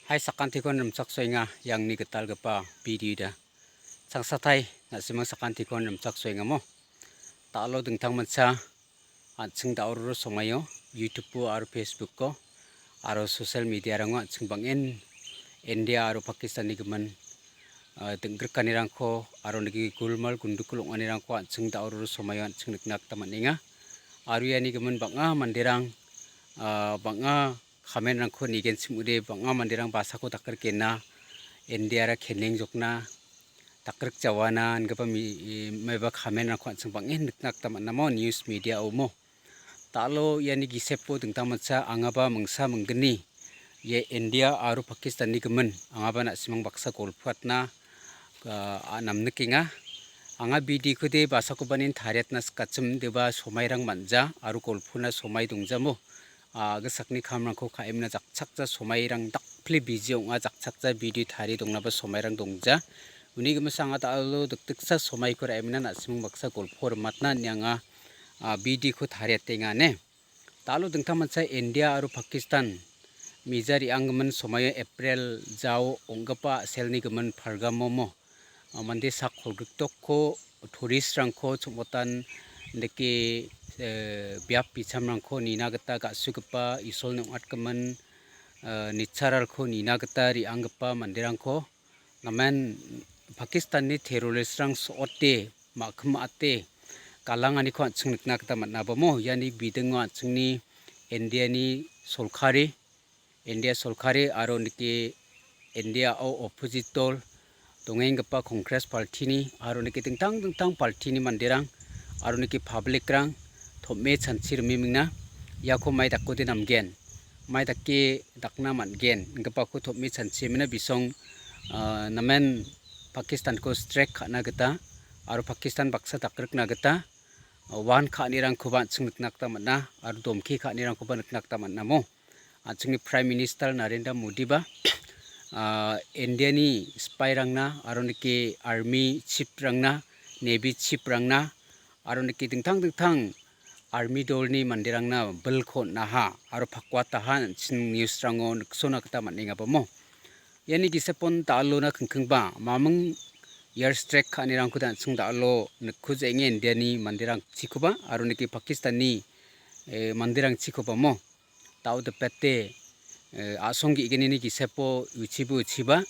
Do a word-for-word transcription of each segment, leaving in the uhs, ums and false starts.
Hai sakantikon rimchaksoenga, iangni gitalgipa bidida. Changsatai, na·simang sakantikon rimchaksoengamo. Dalo dingtangmancha an·ching daororo somaio, YouTube-o aro Facebook-o aro social media-rango an·ching bang·en India aro Pakistan-ni gimin, ah, ding·grikanirangko aro nigi gulmal gundukul ong·anirangko an·ching daororo somaio an·ching nikna gita man·enga. Aro iani gimin bang·a manderang, ah, bang·a comment-rangko nigenchim ong·ode, bang·a manderang basako dakgrikena, India-ra kenengjokna, dakgrikjawana ingipa mi-, maiba comment-rangko an·ching bang·en nikna gita man·amo, news media-omo. Dalo iani gisepo dingtangmancha angaba mingsa minggni, ia India aro Pakistan-ni gimin angaba na·simang baksa golpoatna, ah, namnikenga. Anga bidikode basakobanin tariatna sikachim deba somairang man·ja aro golpona somai dongjamo. Ah, gisakni kamrangko ka·emna jakchakja somairang dakpli biji ong·a, jakchakja bidi tarie dongnaba somairang dongja. Uni gimsa anga dalo dikdiksa somaiko ra·emna na·siming baksa golpo rimatna ine anga, ah, bidiko tariatenga ine. Dalo dingtangmancha India aro Pakistan mija re·anggimin somaio April jao ong·gipa a·selni gimin Pargamomo, ah, mande sak kolgriktokko tourist-rangko chongmotan dake, eh, biap bichamrangko nina gita ga·sugipa Isolni ong·atgimin, eh, nitcharalko nina gita re·anggipa manderangko namen Pakistan-ni terrorist-rang so·ote, ma·kim ate galanganiko an·ching nikna gita man·abamo. Iani bidingo an·chingni India-ni solkari, India solkari aro nike India-o opposite dol dongenggipa Congress party-ni aro nike dingtang dingtang party-ni manderang aro nike public-rang tom·e chanchi rimemingna iako mai dakode namgen, mai dake dakna man·gen inggipako tom·e chanchimina bisong, ah, namen Pakistan-ko strike ka·na gita aro Pakistan baksa dakrikna gita, ah, wan ka·anirangkoba an·ching nikna gita man·a aro domki ka·anirangkoba nikna gita man·amo. An·chingni Prime Minister Narendra Modiba, ah, India-ni sipairangna aro nike army chief-rangna, navy chief-rangna aro nike dingtang dingtang army dolni manderangna bilko on·aha aro pakwataha an·ching news-rango niksona gita man·engabamo. Iani gisepon dal·ona kingkingba maming air strike ka·anirangko an·ching dal·o nikkujaenga India-ni manderangchikoba aro nike Pakistan-ni, eh, manderangchikobamo. Dao dipete, eh, a·song ge·gnini gisepo uchibo uchiba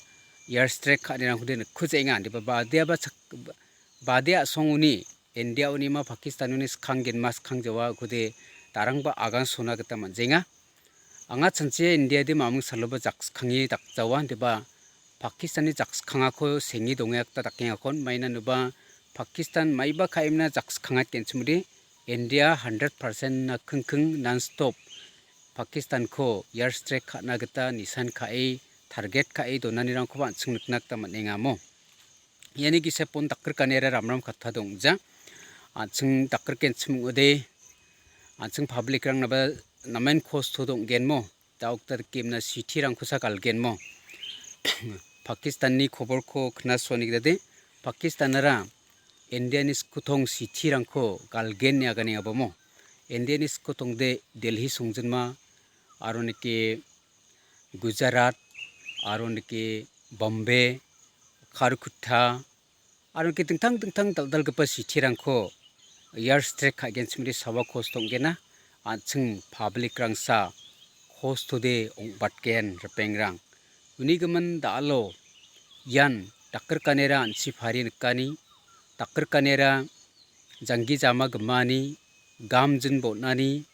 air strike ka·anirangkode nikkujaenga. Indiba badeaba chak-, bade a·songoni India-oni ma Pakistan-oni skanggenma skangjawa ukode darangba agang sona gita man·jenga. Anga chanchia India-de maming saloba jakskange dakjawa, indiba Pakistan-ni jakskangako senge dongengakta dakengakon, maina inoba Pakistan maiba ka·emna jakskangatgenchimode India hundred percent-na kingking non-stop Pakistan-ko air strike ka·na gita nisan ka·e, target ka·e donanirangkoba an·ching nikna gita man·engamo. Iani gisepon dakgrikaniara ramram katta dongja. An·ching dakgrikgenchim ong·ode, an·ching public-rangnaba namen kosto donggenmo. Daokta dikemna city-rangkosa galgenmo. Pakistan-ni koborko knasuani gitade, Pakistan-ara India-ni skotong city-rangko galgen ine aganengabamo. India-ni skotongde Delhi songjinma, aro nike Gujarat, aro nike Bombay, Calcutta, aro nike dingtang dingtang dal·dalgipa city-rangko air strike ka·genchimode sawa kosto ong·gena, an·ching public-rangsa kostode ong·batgen ripengrang. Uni gimin dal·o ian dakgrikanera an·chi pari nikani, dakgrikanera janggi jama gimani, gamjin bon·ani,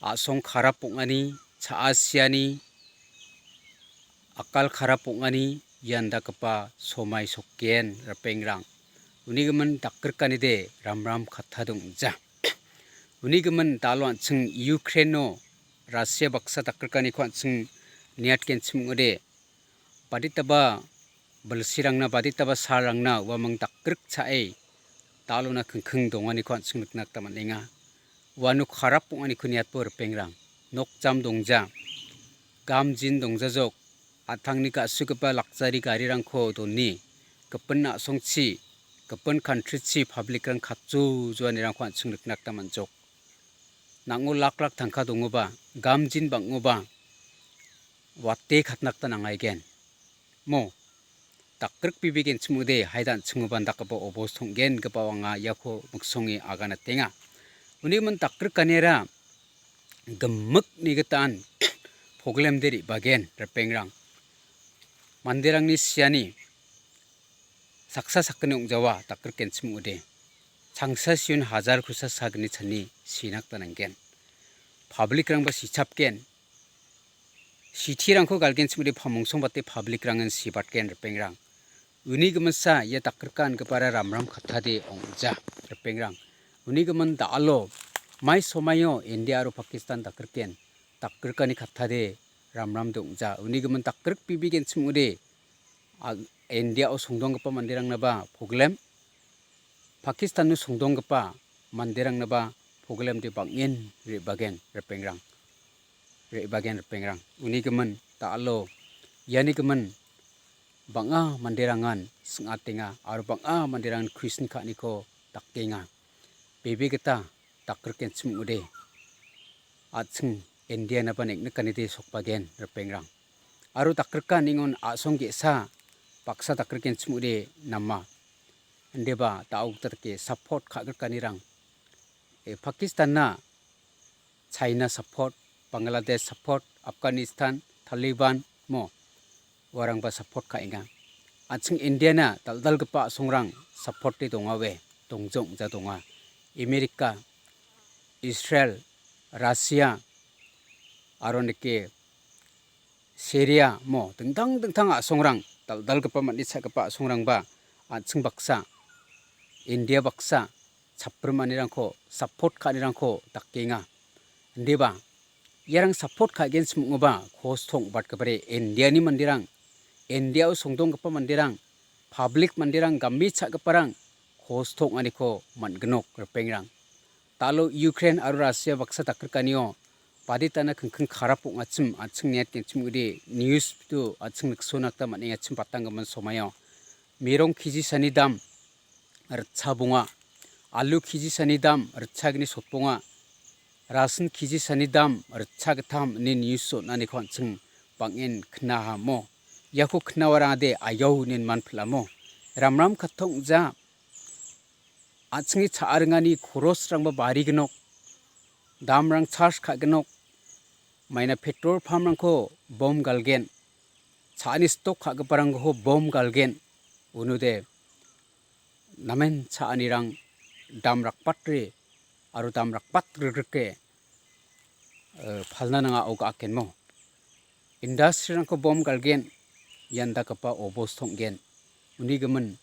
a·song karap ong·ani, cha·asiani, akal karap ong·ani, ian dakgipa somai sokgen ripengrang. Uni gimin dakgrikanide ramram katta dongja. Uni gimin dal·o an·ching Ukraine-o Russia baksa dakgrikaniko an·ching niatgenchim ong·ode. Baditaba bilsirangna, baditaba salrangna uamang dakgrik cha·e dal·ona kingking donganiko an·ching nikna gita man·enga. Uano karap ong·aniko niatbo ripengrang. Nokjam dongja, gamjin dongjajok, a·tangni ga·sugipa luxury garirangko doni, gipin a·songchi, gipin country-chi public-rang katjo joanirangko an·ching nikna gita man·jok. Nang·o lak lak tangka dongoba, gamjin bang·oba, wate katna gita nangaigen. Mo, dakgrikbebegenchim ong·ode, haidan chingoban dakgipa obos tonggen gipao anga iako miksonge aganatenga. Uni gimin dakgrikanira gimikni gitaan poglemde re·bagen, ripengrang. Manderangni siani saksa sakgni ong·jawa dakgrikenchim ong·ode. Changsa siun hajar kusa sagni chani sina gita nanggen. Public-rangba sichapgen. Sitirangko galgenchim ong·ode pamongsongbate public-rangan sibatgen, ripengrang. Uni giminsa ia dakgrika ingipara ramram kattade ong·ja, ripengrang. Uni gimin da·alo mai somaio India aro Pakistan dakgriken, dakgrikani kattade ramramde ong·ja. Uni gimin dakgrikbebegenchim ong·ode, a-, India-o songdonggipa manderangnaba poglem, Pakistano songdonggipa manderangnaba poglemde bang·en re·bagen, ripengrang. Re·bagen, ripengrang. Uni gimin da·alo iani gimin bang·a manderangan sing·atenga aro bang·a manderangan Kristan ka·aniko dakenga. Bebe gita dakgrikenchim ong·ode, a·ching Indianaba neknikanide sokbagen, ripengrang. Aro dakgrika ningon a·song ge·sa baksa dakgrikenchim ong·ode nama. Indiba da·o gita dake support ka·grikanirang. E, Pakistanna China support, Bangladesh support, Afghanistan, Taliban mo uarangba support ka·enga. An·ching Indiana dal·dalgipa a·songrang support-e dongawe, dongjong ong·ja donga. Amerika, Israel, Russia, aro nike Syria mo dingtang dingtang a·songrang, dal·dalgipa man·e cha·gipa a·songrangba an·ching baksa, India baksa, chaprim manirangko, support ka·anirangko dakenga. Indiba, iarang support ka·genchim ong·oba, kosto ong·batgipade Indiani manderang, Indiao songdonggipa manderang, public manderang, gami cha·giparang kosto ong·aniko man·ginok, ripengrang. Da·alo Ukraine aro Russia baksa dakgrikanio baditana kingking karap ong·achim, an·ching niatgenchim ong·ode, news-o an·ching niksona gita man·engachim patanggimin somaio. Mirong kejisani dam ritcha bonga, alu kejisani dam ritchagni sotbonga, rasin kejisani dam ritchagittam ine news on·aniko an·ching bang·en knahamo. Iako knawarangade ayau inen manpilamo. Ramram katta ong·ja, an·chingni cha·a ringani korosrangba bariginok, damrang charge ka·ginok, maina petrol pump-rangko bom galgen, cha·ani stok ka·giparangko bom galgen, unode namen cha·anirang dam rakbatre aro dam rakbat grigrike, eh, palna nanga oga akenmo. Industry-rangko bom galgen, ian dakgipa obos tonggen. Uni gimin,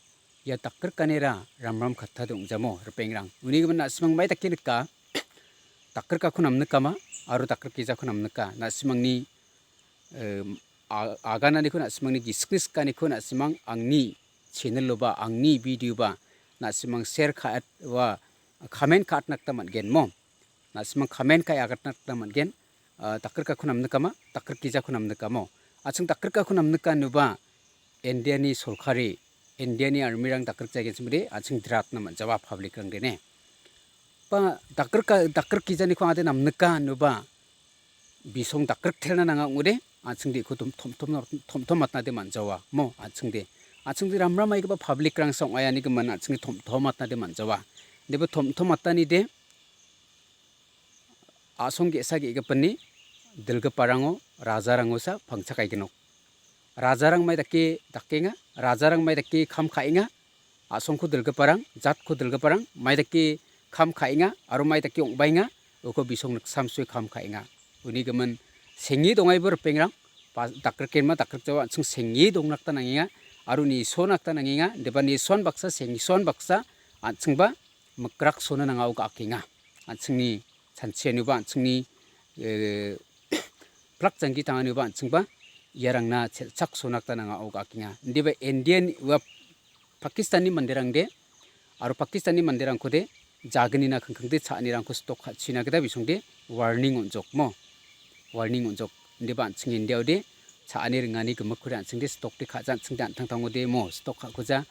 ia dakgrikanira ramram katta dongjamo, ripengrang. Uni gimin na·simang mai dake nika, dakgrikako namnikama, aro dakgrikgijako namnika. Na·simangni, em, a-, agananiko na·simangni gisik niskaniko na·simang angni channel-oba, angni video-ba, na·simang share ka·at wa comment ka·atna gita man·gen mo. Na·simang comment ka·e agatna gita man·gen. Ah, dakgrikako namnikama, dakgrikgijako namnikamo. An·ching dakgrikako namnika inoba, Indiani sorkari, Indiani army-rang dakgrikjagenchimode, an·ching dratna man·jawa public-rangdene. Ba dakgrika-, dakgrikgijaniko angade namnika inoba, bisong dakgriktelna nanga ong·ode, an·chingde iko tom-, tom-, tom-, tom-, tom-, matnade man·jawa. Mo, an·chingde. An·chingde ramramaigipa public-rangsa ong·aiani gimin an·chingde tom-, tom-, matnade man·jawa. Deba tom-, tom-, matanide, a·song ge·sa ge·gipinni dilgiparango rajarangosa pangchakaigenok. Rajarang mai dake dakenga, rajarang mai dake kam ka·enga, a·songko dilgiparang, jatko dilgiparang mai dake kam ka·enga aro mai dake ong·baenga, uko bisong niksamsoe kam ka·enga. Uni gimin senge dongaibo ripengrang, ba-, dakrikenma dakrikjawa an·ching senge dongna gita nangenga aro nisona gita nangenga, deba nison baksa, sengson baksa an·chingba mikraksona nangao ga·akenga. An·chingni chanchianioba, an·chingni, eh, plak janggi tanganioba an·chingba iarangna chelchaksona gita nangao ga·akenga. Indiba Indian ua Pakistanni manderangde aro Pakistanni manderangkode jagnina kingkingde cha·anirangko stok ka·china gita bisongde warning on·jokmo. Warning on·jok. Indiba an·ching Indiaode cha·ani ringani gimikkode an·chingde stokde ka·ja, an·chingde an·tangtangode mo stok ka·kuja.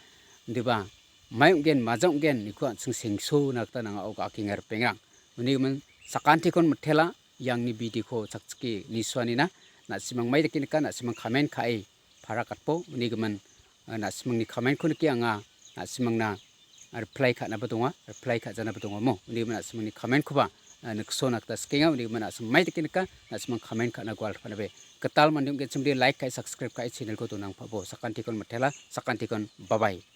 Indiba mai ong·gen, maja ong·gen, niko an·ching sengsona gita nangao ga·akenga ripengrang. Uni gimin sakantikon mitela, iangni bidiko chakchike nisoanina, na·simang mai dake nika, na·simang comment ka·e para katbo, unigimin, ah, na·simangni comment-ko nike anga na·simangna reply ka·naba donga, reply ka·janaba dongamo. Unigimin na·simangni comment-koba, ah, niksona gita sikenga, unigimin na·sim mai dake nika, na·simang comment ka·na gual panabe. Gital mande ong·genchim de like ka·e, subscribe ka·e, channel-ko donangpabo. Sakantikon mitela, sakantikon bye bye.